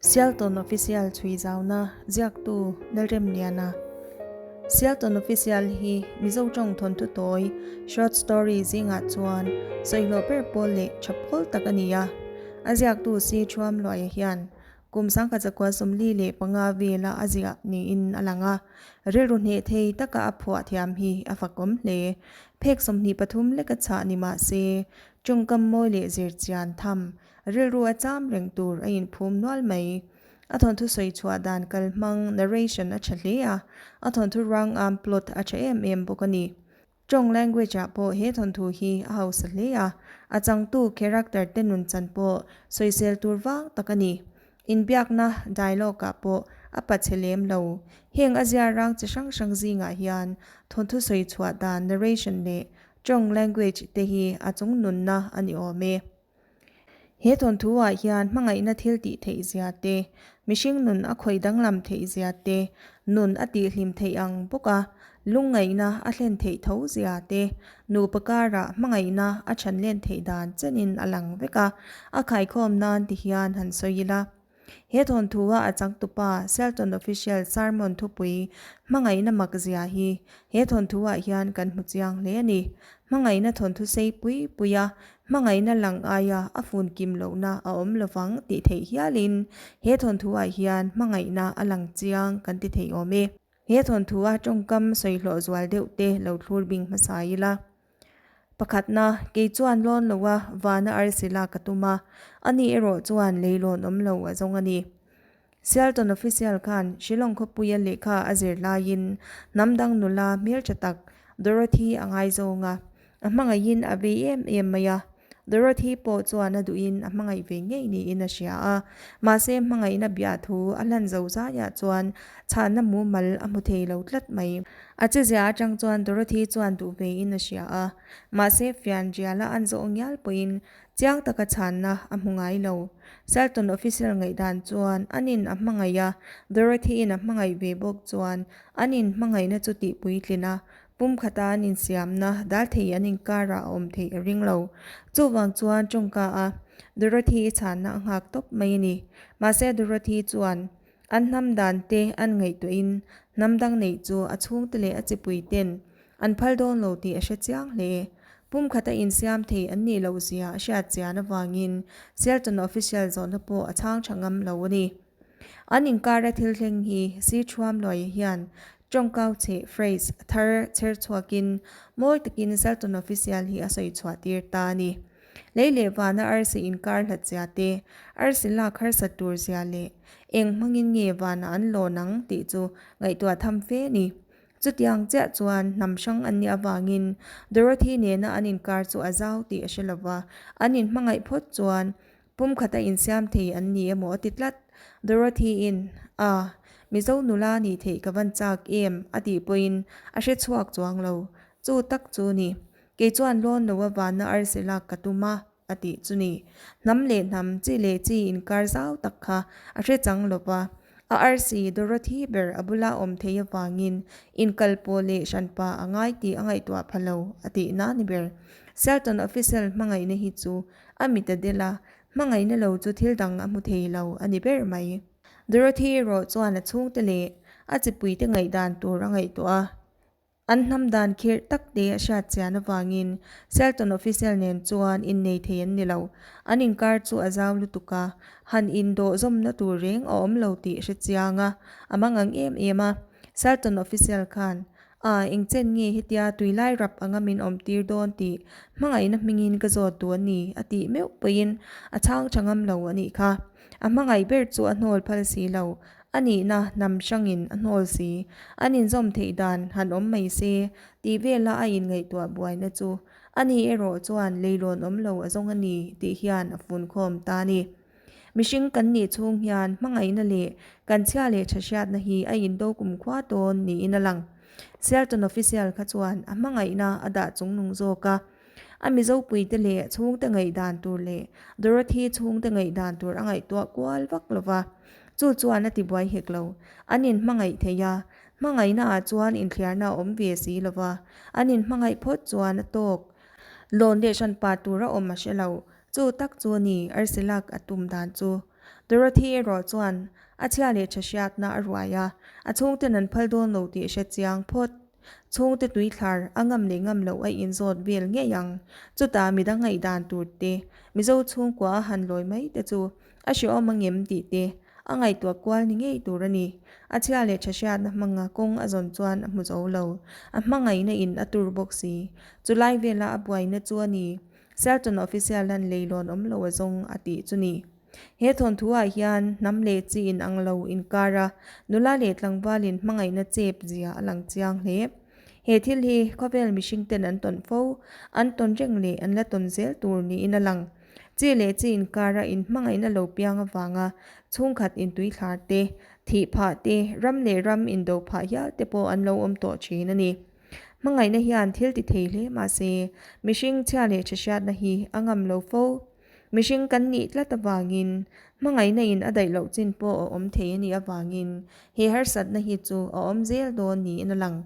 Sialton Official chhui zauna ziaktu Lalremliana Sialton Official hi Mizo tawng thawnthu tawi, short story, zingah chuan sawihlawh ber pawl leh tha pawl tak a ni a. A ziaktu Si Thuamluaia hian kum 1945 vela a ziah niin a lang a, rilru hneh thei taka a phuah thiam hi a fakawm hle. Phek 23 leka chhah ni mah se, tawngkam mawi leh zirchian tham Rilru a cham reng tur a inphum nual mai. A thawnthu sawi chhuah dan kal hmang, narration, a tha hle a, a thawnthu ruang am, plot, a tha em em bawk a ni. Tawng, language, ah pawh he thawnthu hi a hausa hle a, a changtu, character, te nun chan pawh sawisel tur vang tak a ni. Inbiakna, dialogue, ah pawh a pachhe lem lo. Heng a ziar rang chi hrang hrang zingah hian thawnthu sawi chhuah dan, narration, leh tawng, language, te hi a chung nunna a ni awm e. He thawnthu-ah hian hmangaihna thil tih theih zia te, mihring nun a khawih danglam theih zia te, nun a tihhlim theih ang bawk a, lungngaihna a thlen theih tho zia te, nupa karah hmangaihna a chhanlen theih dan chenin a lang vek a, a khaikhawm nan ti hian han sawi ila. He thawnthu-a a changtupa Selton Official sermon thupui Hmangaihna mak zia hi he thawnthu-ah hian kan hmu chiang hle a ni. Hmangaihna thawnthu sei pui puia hmangaihna lang aia a fun kim lohna a awm lovang tih theih hialin he thawnthu-ah hian hmangaihna a lang chiang kan ti thei awm e. He thawnthu-a tawngkam sawi hlawh zual deuh te lo thlur bing hmasa ila. Pakhatna, kei chuan lawn lo a, vana arsi lak ka tum a, ani erawh chuan lei lawn awm lo a zawng a ni. Sialton official khan Shillong khawpuia lehkha a zir laiin hnam dang nula hmeltha tak Dorothy a ngaizawng a, a hmangaihin a vei em em mai a. Dorothy pawh chuan a duhin a hmangaih ve ngei niin a hria a, mahse hmangaihna biah thu a hlan zo zaiah chuan chhanna mumal a hmu thei lo tlat mai. A chezia atang chuan Dorothy chuan duh vein a hria a, mahse fian riala an zawh ngial pawhin chiang taka chhanna a hmu ngai lo. Selton official ngaihdan chuan an in a hmangaih a, Dorothy-in a hmangaih ve bawk chuan an in hmangaihna chu tihpuitlin a, Pumkhata an insiamna dal thei an inkarah a awm theih a ring lo. Chuvang chuan tawngka a Dorothy i chhanna a nghak tawp mai a ni. Mahse Dorothy chuan an hnam dan te an ngaihtuahin hnam dang neih chu a chhungte leh a chipui ten an phal dawn lo tih a hre chiang hle. Pumkhata insiam thei an nih loh zia a hriat chian avangin Shelton official zawhna pawh a chhang tha ngam lo a ni. An inkara thil thleng hi Si Thuamluaia hian tawngkau cheh, phrase, thar chher chhuakin mawi takin Selton Official hi a sawi chhuah tir ta a ni. Lei leh vana arsi inkar hlat zia te, arsi lak harsat tur zia leh eng hmangin nge vana an lawn ang tih chu ngaihtuah tham fe a ni. Chutiang chiah chuan hnam hrang an nih avangin Dorothy nena an inkar chu a zau tih a hre lova, an inhmangaih phawt chuan Pumkhata insiam thei an ni emaw a ti tlat. Dorothy-in, A, Mizo nula nih theih ka van chak em? a tih pawhin a hre chhuak chuang lo. Chu tak chu ni. Kei chuan lawn lo a vanna arsi lak ka tum a, a tih chu ni. Hnam leh hnam, chi leh chi inkar zau tak kha a hre chang lo va. A arsi Dorothy ber a bula awm thei avangin inkal pawh leh hranpa a ngai tih a ngaihtuah pha lo, a tihna ni ber. Selton Official hmangaihna hi chu A mit a del a, hmangaihna lo chu thil dang a hmu thei lo a ni ber mai. Dorothy erawh chuan a chhungte leh a chipuite ngaihdan tur a ngaihtuah a, an hnam dan khirh tak te a hriat chian avangin Selton official nen chuan innei thei an ni lo. An inkar chu a zau lutuk a, han indawh zawmna tur reng a awm lo tih hre chiang a, a mangang em em a. Selton official khan A, engchen nge hetia tuilai rap anga min awm tir dawn tih hmangaihna hmingin ka zawt duh a ni, a tih meuh pawhin a chhang tha ngam lo a nih kha. A hmangaih ber chu a hnawl phal si lo, a nihna hnam hrangin a hnawl si. An inzawm theih dan han awm mai se tih vela a inngaihtuah buaina chu ani erawh chuan leilawn awm lo a zawng a ni tih hian a funkhawm ta a ni. Mihring kan nih chhung hian hmangaihna leh kan chhia leh tha hriatna hi a indo kumkhua dawn niin a lang. Selton official kha chuan a hmangaihna a dah chungnung zawk a, a Mizopuite leh chhungte ngaihdan tur leh Dorothy chhungte ngaihdan tur a ngaihtuah kual vak lo va, chu chuan a tibuai hek lo. An inhmangaih thei a, hmangaihna ah chuan inthliarna a awm ve si lo va, an inhmangaih phawt chuan a tawk. Lawn leh hranpa tur a awm a hre lo. Chu tak chu a ni, arsi lak a tum dan chu. Dorothy erawh chuan a chhia leh tha hriatna a ruai a, a chhungten an phal dawn lo tih hre chiang phawt. Chhungte tuithlar a ngam leh ngam loh a inzawt vel ngei ang. Chutah midang ngaihdan tur te, Mizo chhungkua a han lawi mai te chu a hrehawm a ngem tih te a ngaihtuah kual ni ngei tur a ni. A chhia leh tha hriatna hmanga kawng a zawn chuan a hmu zo lo. A hmangaihna in a tur bawk si. Chulai vela a buaina chu a ni. Shelton Official an leilawn awm lo a zawng a tih chu ni. He thawnthu ah hian hnam leh chi in ang lo inkar a, nula leh tlangval in hmangaihna chep zia a lang chiang hle. He thil hi khawvel mihring ten an tawn fo, an tawn reng leh an la tawn zel tur niin a lang. Chi leh chi inkar a in hmangaihna lo piang avanga chhungkhat intuithlar te, thih phah te, ram leh ram indo phah hial te pawh an lo awm tawh thin a ni. Hmangaihna hian thil ti thei hle mahse, mihring chhia leh tha hriatna hi a ngam lo fo. Mihring kan nih tlat avangin, hmangaihna in a daih loh chin pawh a awm thei a nih avangin he harsatna hi chu a awm zel dawn niin a lang.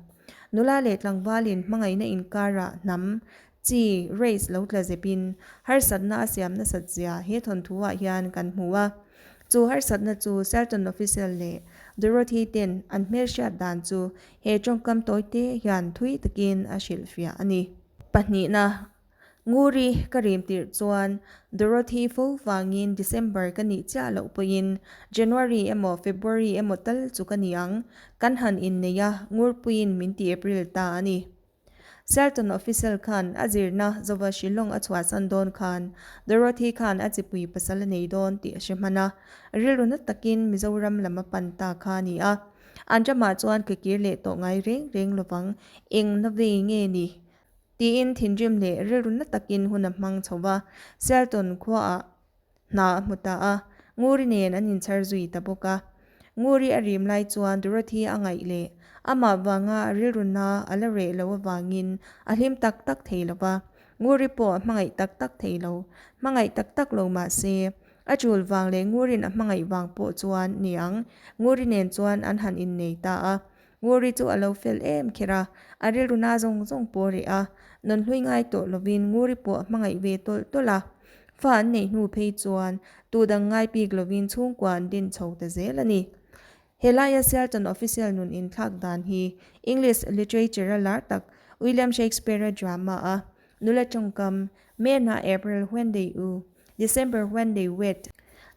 Nula leh tlangvalin hmangaihna inkarah hnam, chi, race, lo tla zepin harsatna a siam nasat zia he thawnthu ah hian kan hmu a. Chu harsatna chu Shelton Official leh Dorothy ten an hmelhriat dan chu he tawngkam tawite hian thui takin a hrilhfiah a ni. Pahnihna, Nguri ka rim tirh chuan Dorothy fo vangin December ka nih chiah loh pawhin January emaw February emaw tal chu ka ni ang, kan han innei a, Ngurpuiin min ti April ta a ni. Shelton Official khan a zirna zova Shillong a chhuahsan dawn khan Dorothy khan a chipui pasal a nei dawn tih a hre hman a, rilru na takin Mizoram lam a pan ta kha a ni a. An ramah chuan ka kir leh tawh ngai reng reng lovang, eng na vei nge ni? Tiin thinrim leh rilru na takin hun a hmang chho va, Shelton khuaah hna a hmu ta a, Nguri nen an inchhar zui ta bawk a. Nguri a rim lai chuan Dorothy a ngaih leh amah vanga a rilru na a la reh lo avangin a hlim tak tak thei lo va, Nguri pawh a hmangaih tak tak thei lo. Hmangaih tak tak lo mah se, a tul vang leh Ngurin a hmangaih vang pawh chuan niang, Nguri nen chuan an han innei ta a. Nguri chu a lo fel em kher a, a rilru na zawng zawng pawh a reh a, nawnhlui ngai tawh lovin Nguri pawh a hmangaih ve tawlh tawlh a. Fa an neih hnu phei chuan tu dang ngai bik lovin chhungkua an din chho ta zel a ni. Helaia Shelton Official nun inthlak dan hi English literature-a lar tak William Shakespeare-a drama-a Nula tawngkam, Men ah April when they u, December when they wed,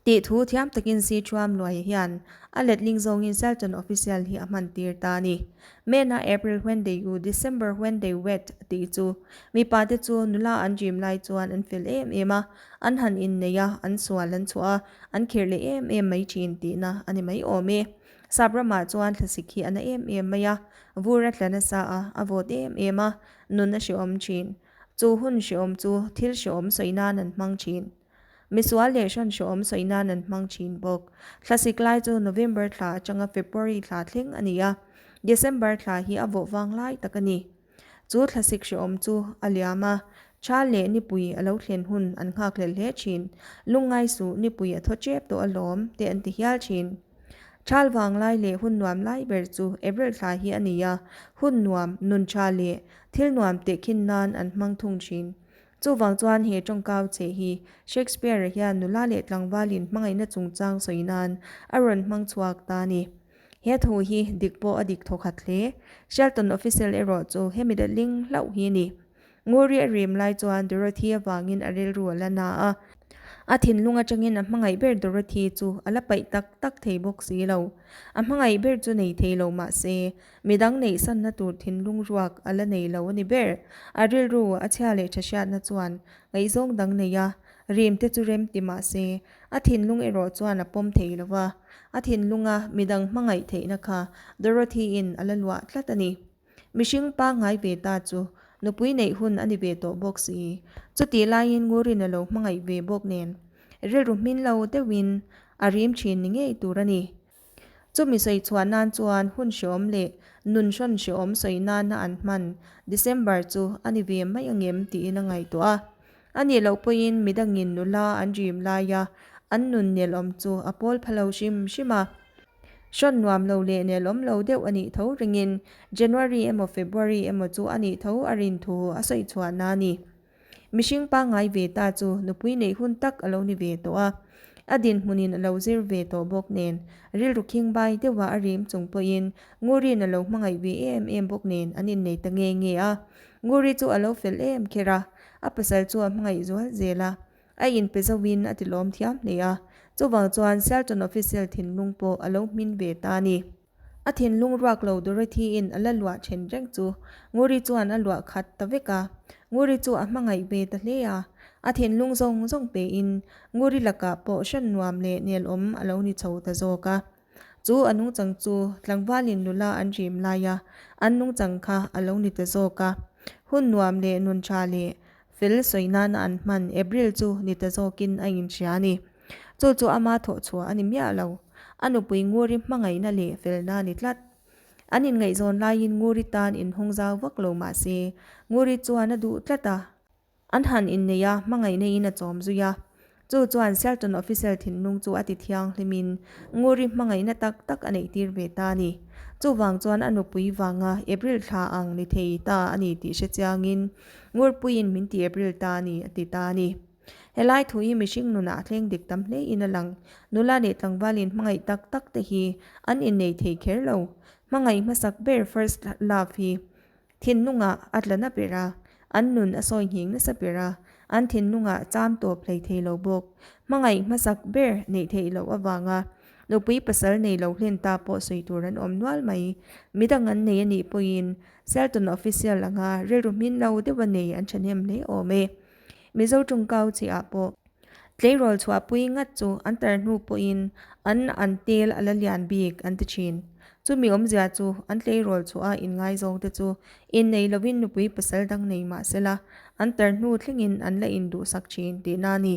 tih thu thiam takin si Thuam Luaia hian a letling zawngin Shelton Official hi a hman tir ta a ni. Men ah April when they u, December when they wed tih chu mipa te chu nula an dream lai chuan an fel em em a, an han innei a, an sual an chhuah a, an khirh leh em em mai thin tihna a ni mai awm e. Sap ramah chuan thlasik hi a na em em mai a, vur a tla nasa a, a vawt em em a, Nun a hrehawm thin. Chu hun hrehawm chu thil hrehawm sawi nan an hmang thin. Misual leh hran hrehawm sawi nan an hmang thin bawk. Thlasik lai chu November thla atanga February thla thleng a ni a, December thla hi a vawh vang lai tak a ni. Chu thlasik hrehawm chu a liam a, Thal leh nipui a lo thlen hun an nghakhlelh hle thin. Lungngai suh, nipui a thaw tep tawh alawm, te an ti hial thin. Thal vang lai leh hun nuam lai ber chu April thla hi a ni a, hun nuam, nun tha leh thil nuam tehkhin nan an hmang thung thin. Chuvang chuan he tawngkau che hi Shakespeare-a hian nula leh tlangvalin hmangaihna chungchang sawi nan a rawn hmang chhuak ta a ni. He thu hi dik pawh a dik thawkhat hle. Shelton Official erawh chu hemi letling hlauh hi a ni. Nguri a rim lai chuan Dorothy avangin a rilru a la na a. A thinlung atangin a hmangaih ber Dorothy chu a la paih tak tak thei bawk si lo. A hmangaih ber chu nei thei lo mah se, midang neihsanna tur thinlung ruak a la nei lo a ni ber. A rilru a chhia leh tha hriatna chuan ngaihzawng dang nei a, rim te chu rem ti mah se, a thinlung erawh chuan a pawm thei lo va. A thinlunga midang hmangaih theihna kha Dorothy-in a la luah tlat a ni. Mihring pangngai ve ta chu nupui neih hun a ni ve tawh bawk si. Chutih laiin Ngurin a lo hmangaih ve bawk nen rilru hmin lo deuhin a rim thin ni ngei tur a ni. Chumi sawi chhuah nan chuan hun hreawm leh nun hrawn hreawm sawi nana an hman December chu a ni ve mai angem tiin a ngaihtuah a. A nih loh pawhin midangin nula an rim laia an nun nelawm chu a pawl pha lo hrim hrim a. Hrawn nuam lo leh nelawm lo deuh a nih tho ringin January emaw February emaw chu a nih tho a rin thu a sawi chhuahna a ni. Mihring pangngai ve ta chu nupui neih hun tak a lo ni ve tawh a. A dinhmunin a lo zir ve tawh bawk nen, rilru khingbai deuha a rim chung pawhin Nguri'n a lo hmangaih ve em em bawk nen an innei ta nge nge a. Nguri chu a lo fel em kher a, a pasal chu a hmangaih zual zel a. A inpe zoin a tilawm thiam hle a, chuvang chuan Shelton Official thinlung pawh a lo hmin ve ta a ni. A thinlung ruak lo Dorothy-in a la luah then reng chu Nguri chuan a luah khat ta vek a. Nguri chu a hmangaih ve ta hle a, a thinlung zawng zawng pein Nguri lakah pawh hran nuam leh nelawm a lo ni chho ta zawk a. Chu a nungchang chu tlangvalin nula an rim laia an nungchang kha a lo ni ta zawk a. Hun nuam leh nun tha leh fel sawi nana an hman April chu ni ta zawkin a inhria a ni. Chu chu ama thawh chhuah a ni miah lo. A nupui Nguri hmangaihna leh felna a ni tlat. An inngaihzawn laiin Nguri tan inhawng zau vak lo mah se, Nguri chuan a duh tlat a. An han innei a, hmangaihna in a chawm zui a. Chu chuan Shelton Official thinlung chu a ti thianghlimin Nguri hmangaihna tak tak a neih tir ve ta a ni. Chuvang chuan a nupui vanga April thla ang ni thei ta a ni tih hre chiangin Ngurpuiin min ti April ta a ni a ti ta a ni. Helai thu hi mihring nunah a thleng dik tam hle in a lang. Nula leh tlangvalin hmangaih tak tak te hi an innei thei kher lo. Hmangaih hmasak ber first love hi Thinlungah a tla na ber a, an nun a sawi nghing nasa ber a, an thinlungah cham tawp hlei thei lo bawk. Hmangaih hmasak ber neih theih loh avanga nupui pasal nei lo hlen ta pawh sawi tur an awm nual mai. Midang an nei a nih pawhin Shelton Official anga rilru hmin lo deuha nei an thahnem hle awm e. Mizo tawngkau chiah pawh Tleirawl chhuahpui ngat chu an tar hnu pawhin an an tel a la lian bik an ti thin. Chumi awmzia chu an tleirawl chhuah a inngaizawng te chu innei lovin nupui pasal dang nei mah sela an tar hnu thlengin an la induhsak thin tihna a ni.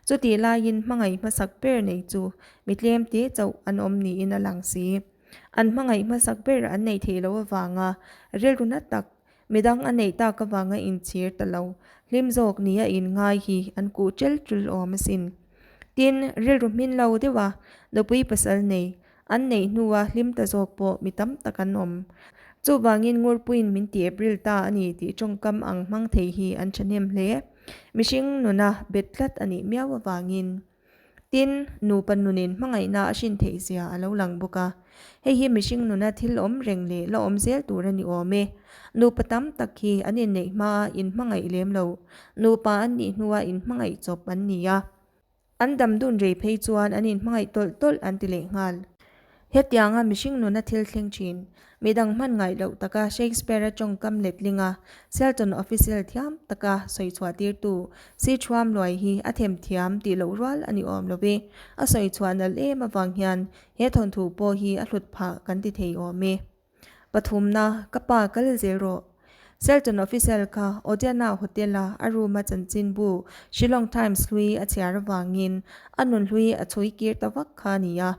Chutih laiin hmangaih hmasak ber nei chu mi tlem te chauh an awm niin a lang si. An hmangaih hmasak ber an neih theih loh avanga rilru na tak Midang a neih tak avanga inchhir ta lo, hlim zawk nia inngai hi an kuh ṭel ṭul awm asin. Tin, rilru hmin lo deuha nupui pasal nei, an neih hnua hlim ta zawk pawh mi tam tak an awm. Chuvangin Ngurpuiin min ti April ta a ni tih ṭawngkam ang hmang thei hi an ṭhahnem hle. Mihring nuna bet tlat a nih miau avangin. Tin, nupa nunin hmangaihna a hrin theih zia a lo lang bawk a. Hei hi mihring nuna thil awm reng leh la awm zel tur a ni awm e. Nupa tam tak hi an inneih hmaa inhmangaih lem lo, nupa an nih hnua inhmangaih chawp an ni a. An dam dun rei phei chuan an inhmangaih tawlh tawlh an ti leh nghal. Hetianga mihring nuna thil thleng thin, midang hman ngaih loh taka Shakespeare-a tawngkam letlinga Shelton Official thiam taka sawi chhuah tirtu Si Thuam Luai hi a themthiam tih loh rual a ni awm lo ve. A sawi chhuah nalh em avang hian he thawnthu pawh hi a hlut phah kan ti thei awm e. Pathumna, Ka pa kal zel rawh. Shelton Official kha Odiana Hotel-a a room-a chanchinbu Shillong Times hlui a chhiar avangin a nun hlui a chhui kir ta vak kha a ni a.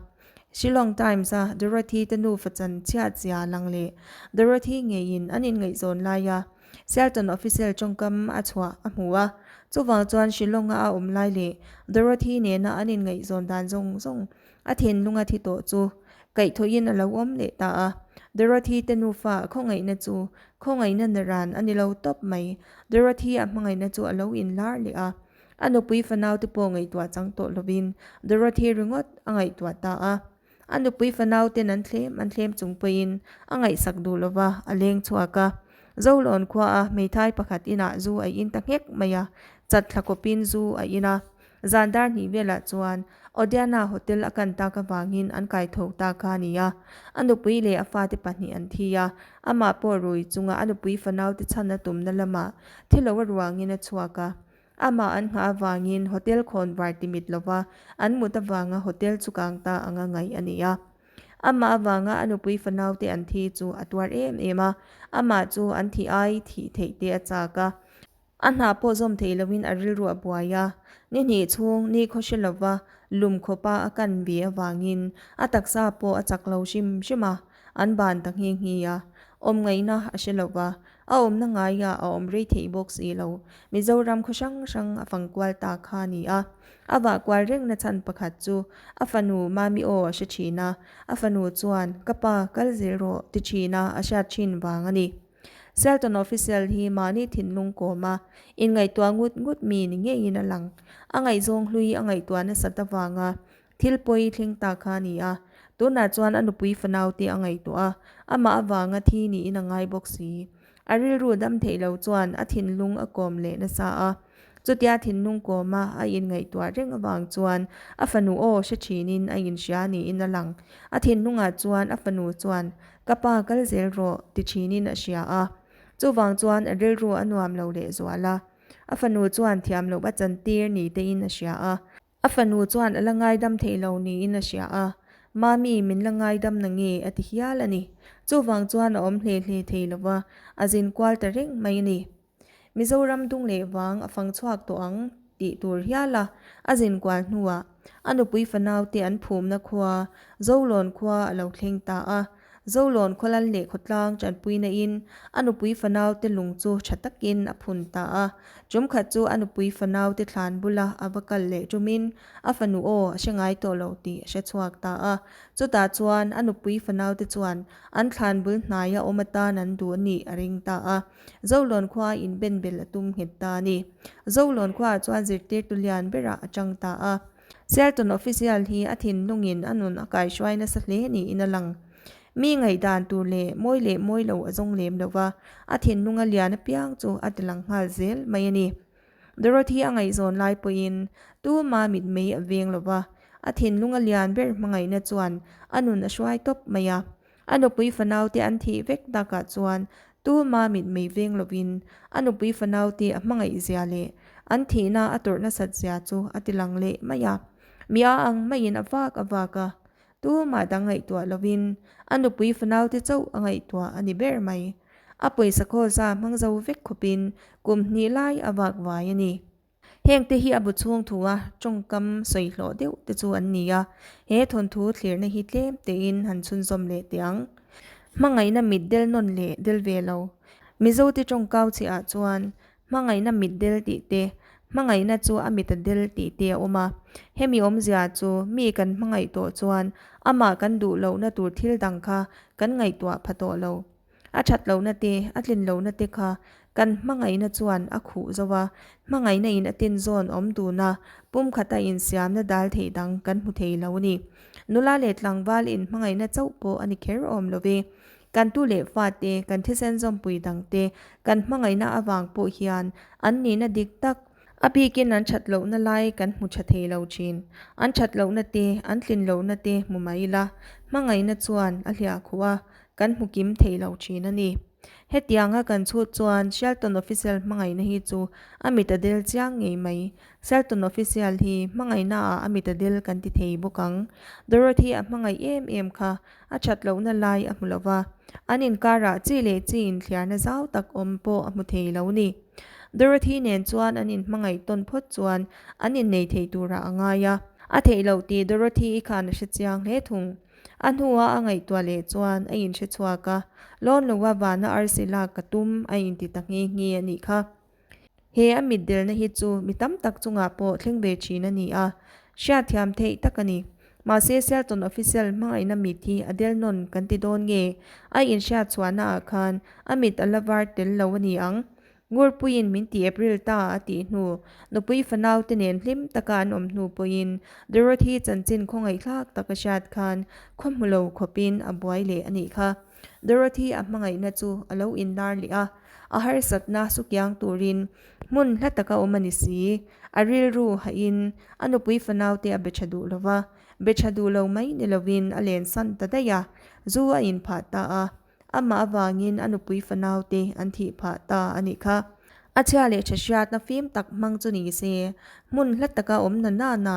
Shillong Times-a Dorothy te nufa chan chhiat zia lang leh Dorothy ngeiin an inngaihzawn laia Shelton Official tawngkam a chhuah a hmu a. Chuvang chuan Shillong-a a awm lai leh Dorothy nena an inngaihzawn dan zawng zawng A thinlung a thi tawh chu kaihthawhin a lo awm leh ta a. Dorothy te nufa a khawngaihna chu khawngaihna naran a ni lo tawp mai. Dorothy a hmangaihna chu a lo inlar leh a. A nupui fanau te pawh ngaihtuah chang tawh lovin Dorothy ringawt a ngaihtuah ta a. A nupui fanau ten an thlem an thlem chung pawhin a ngaihsak duh lova a leng chhuak a. Zolawn khua a hmeithai pakhat inah zu a in ta nghek mai a, chat thla kawpin zu a in a. Zan dar hnih velah chuan Odiana Hotel a kan tak avangin an kai tho ta kha a ni a. A nupui leh a fate pahnih an thi a, amah pawh rui chunga a nupui fanaute chhan a tumna lamah thilo a ruangin a chhuak a. Amah an nghah avangin hotel khawn var timit lova an mut avanga hotel chu kang ta anga ngaih a ni a. Amah avanga a nupui fanaute an thi chu a tuar em em a, amah chu an thih ai thih theih te a chak a. A hna pawh zawm thei loin a rilru a buai a, ni hnih chhung ni khaw hre lova lum khawpa a kan ve avangin a taksa pawh a chak lo hrim hrim a, an ban ta nghe nghe a. Awm ngaihna a hre lova, a awmna ngaiah a awm rei theih bawk si lo. Mizoram khaw hrang hrang a fang kual ta kha a ni a. A vah kual rengna chhan pakhat chu a fanu Mami aw a hre thin a, a fanu chuan, Ka pa, kal zel rawh, ti thin a, a hriat thin vang a ni. Sialton Official hi mahni thinlung kawma inngaihtuah ngut ngut mi ni ngeiin a lang. A ngaihzawng hlui a ngaihtuah nasat avanga thil pawi thleng ta kha a ni a. Tunah chuan a nupui fanaute a ngaihtuah a, amah avanga thi niin a ngai bawk si. A rilru dam theih lo chuan a thinlung a kawm leh nasa a. Chutia thinlung kawma a inngaihtuah reng avang chuan a fanu aw hre thinin a inhria niin a lang. A thinlungah chuan a fanu chuan, Ka pa kal zel rawh, ti thinin a hria a. Chuvang chuan a rilru a nuam lo lehzual a. A fanu chuan thiam loh a chantir ni tein a hria a. A fanu chuan a la ngaidam thei lo niin a hria a, Mami, min la ngaidam na nge? a ti hial a ni. Chuvang chuan a awm hle hle thei lo va, a zin kual ta reng mai a ni. Mizoram dung leh vang a fang chhuak tawh ang tih tur hial a, a zin kual hnuah a nupui fanaute an phumna khua, Zolawn khua a lo thleng ta a. Zolawn khawlal leh khawtlang tanpuina in a nupui fanau te lung chu tha takin a phun ta a. Tum khat chu a nupui fanau te thlan bula a va kal leh tumin a fanu aw a hre ngai tawh lo tih a hre chhuak ta a. Chutah chuan a nupui fanau te chuan an thlan bul hnaia awm atan an duh a nih a ring ta a. Zolawn khua inbenbel a tum nghet ta a ni. Zolawn khuaah chuan zirtirtu lian berah a chang ta a. Sialton official hi a thinlungin a nun a kaihruai nasa hle niin a lang. Mi ngaihdan tur leh mawi leh mawi lo a zawng lem lo va, a thinlunga lian apiang chu a ti lang nghal zel mai a ni. Dorothy a ngaihzawn lai pawhin tuma mitmei a veng lo va, a thinlunga lian ber hmangaihna chuan a nun a hruai tawp mai a. A nupui fanaute an thih vek takah chuan tuma mitmei veng lovin a nupui fanaute a hmangaih zia leh an thihna a tawrh nasat zia chu a ti lang leh mai a. Mi a ang maiin a vak a vak a, tumah dang ngaihtuah lovin a nupui fanaute chauh a ngaihtuah a ni ber mai. A pawisa khawlsa hmang zo vek khawpin kum hnih lai a vak vai a ni. Hengte hi a bu chhung thua tawngkam sawi hlawh deuh te chu an ni a, he thawnthu thlirna hi tlem tein han chhunzawm leh teh ang. Hmangaihna mit del nawn leh del ve lo. Mizote tawngkau chhiah chuan hmangaihna mit del tih te, hmangaihna chu a mit a del tih te a awm a. Hemi awmzia chu mi kan hmangaih tawh chuan amah kan duh lohna tur thil dang kha kan ngaihtuah pha tawh lo. A that lohna te, a tlin lohna te kha kan hmangaihna chuan a khuh zo a, hmangaihna in a tin zawn awm dun a, pumkhata insiamna dal theih dang kan hmu thei lo a ni. Nula leh tlangval in hmangaihna chauh pawh a ni kher awm lo ve. Kan tu leh fa te, kan thisen zawmpui dang te, kan hmangaihna avang pawh hian an nihna dik tak, A bikin an that lohna lai kan hmu tha thei lo thin. An that lohna te, an tlin lohna te hmu mai ila, hmangaihna chuan a hliah khuh a, kan hmu kim thei lo thin a ni. Hetianga kan chhut chuan Shelton Official hmangaihna hi chu a mit a del chiang ngei mai. Shelton Official hi hmangaihnaah a mit a del kan ti thei bawk ang. Dorothy a hmangaih em em kha a that lohna lai a hmu lo va, an inkarah chi leh chi inthliarna zau tak awm pawh a hmu thei lo ni. Dorothy nen chuan an inhmangaih tawn phawt chuan an innei thei turah a ngai a. A theih loh tih Dorothy-i khan a hre chiang hle thung. A hnua a ngaihtuah leh chuan a inhre chhuak a, lawn loa vana arsi lak ka tum a inti ta nghe nghe a nih kha. He a mitdelna hi chu mi tam tak chungah pawh thleng ve thin a ni a, hriatthiam theih tak a ni. Mahse Sialton official hmangaihna mit hi a del nawn kan ti dawn nge? A inhriat chhuahnaah khan a mit a la var tel lo a ni ang. Ngurpuiin min ti April ta a tih hnu, nupui fanau te nen hlim taka an awm hnu pawhin Dorothy chanchin khawngaihthlak tak a hriat khan khaw hmu lo khawpin a buai leh a nih kha. Dorothy a hmangaihna chu a lo inlar leh a, a harsatna sukiang turin hmun hla taka awm a ni si. A rilru hahin a nupui fanaute a be tha duh lo va, be tha duh lo mai ni lovin a lensan ta daih a, zu a inphah ta a. Amah avangin a nupui fanaute an thih phah ta a nih kha. A chhia leh tha hriatna fim tak hmang chu ni se, hmun hla taka awm na na na,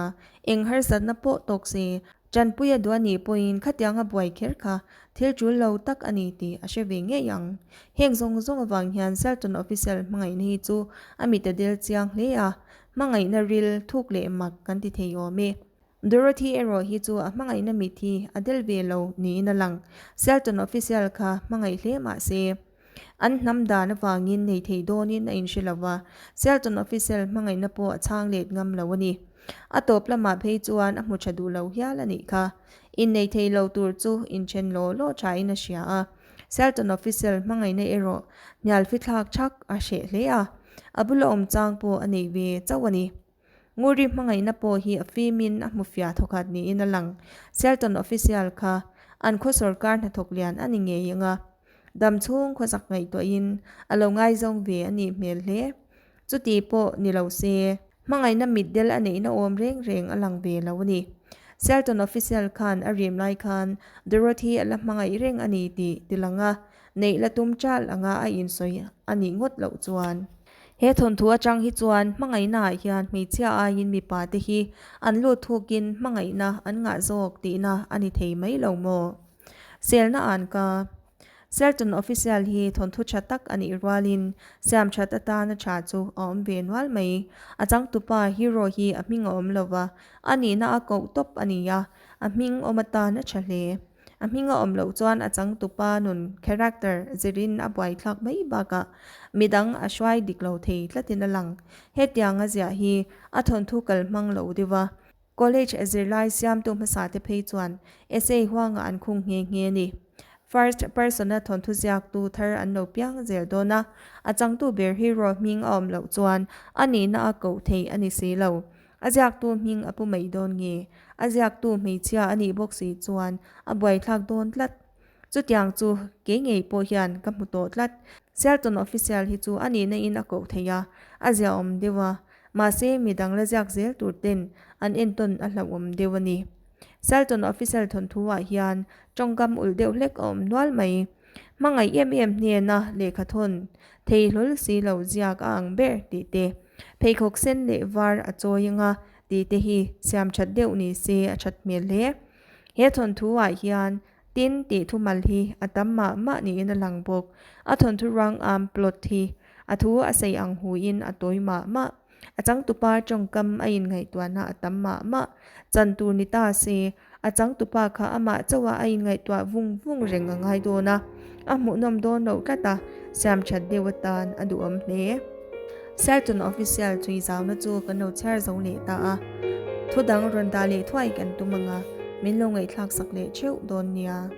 eng harsatna pawh tawk se, Tanpuia duh a nih pawhin khatianga buai kher kha thil tul lo tak a ni tih a hre ve ngei ang. Heng zawng zawng avang hian Selton Official hmangaihna hi chu a mit a del chiang hle a, hmangaihna ril thuk leh mak kan ti thei awm e. Dorothy erawh hi chu a hmangaihna mit hi a del ve lo niin a lang. Selton Official kha hmangaih hle mah se, an hnam dan avangin nei thei dawnin a inhre lo va, Selton Official hmangaihna pawh a chhang let ngam lo a ni. A tawp lamah phei chuan a hmu tha duh lo hial a nih kha. Innei thei lo tur chu inthen law law thain a hria a. Selton Official hmangaihna erawh hnial fithlak thak a hreh hle a, a bula awm chang pawh a nei ve chauh a ni. Nguri hmangaihna pawh hi a fimin a hmu fiah thawkhat niin a lang. Selton Official kha an khaw sawrkar hnathawk lian a ni ngei ang a, dam chhung khawsak ngaihtuahin a lo ngaizawng ve a nih hmel hle. Chuti pawh ni lo se, hmangaihna mitdel a neihna awm reng reng a lang ve lo a ni. Selton Official khan a rim lai khan Dorothy a la hmangaih reng a ni tih tilang a, neih la tum chal anga a insawi a nih ngawt loh chuan. He thawnthu atang hi chuan hmangaihnaah hian hmeichhia aiin mipa te hi an lut thukin hmangaihna an ngah zawk tihna a ni thei mai lo maw? Selna an ka. Selton Official hi thawnthu tha tak a nih rualin siam that atana tha chu a awm ve nual mai. A changtupa hero hi a hming a awm lova, a nihna a koh tawp a ni a, a hming awm atan a tha hle. A hming a awm loh chuan a changtupa nun, character, zirin a buaithlak mai bakah midang a hruai dik lo thei tlatin a lang. Hetiang a ziah hi a thawnthu kal hmang lo deuh a. College zirlai siamtu hmasa te phei chuan essay huangah an khung nghe nghe a ni. First person-a thawnthu ziaktu thar an lo piang zel dawn a, a changtu ber hero hming a awm loh chuan a nihna a koh theih a ni si lo. A ziaktu hming a pu mai dawn nge? A ziaktu hmeichhia a nih bawk si chuan a buaithlak dawn tlat. Chutiang chu kei ngei pawh hian ka hmu tawh tlat. Sialton Official hi chu a nihna in a koh theih a, a ziaawm deuh a. Mahse, midang la ziak zel tur ten an entawn a hlauhawm deuh a ni. Sialton Official thawnthu ah hian tawngkam ulh deuh hlek a awm nual mai. Hmangaih em em hnena lehkha thawn thei hlawl si lo ziak a ang ber tih te, pheikhawk sen leh var a chawi anga tih te hi siam that deuh ni se a that hmel hle. He thawnthu ah hian Tin, tih thumal hi a tam mah mah niin a lang bawk. A thawnthu ruang am plot hi a thu a sei ang huin a tawi mah mah. A changtupa tawngkam a inngaihtuahna a tam mah mah. Chan tur ni ta se, a changtupa kha amah chauha a inngaihtuah vung vung reng a ngai dawn a, a hmuhnawm dawn loh tlat a, siam that deuh atan a duhawm hle. Selton Official chhui zauna chu kan lo chhiar zo leh ta a, thu dang rawn dah leh thuai kan tum ang a, min lo ngaihthlak sak leh theuh dawn nia.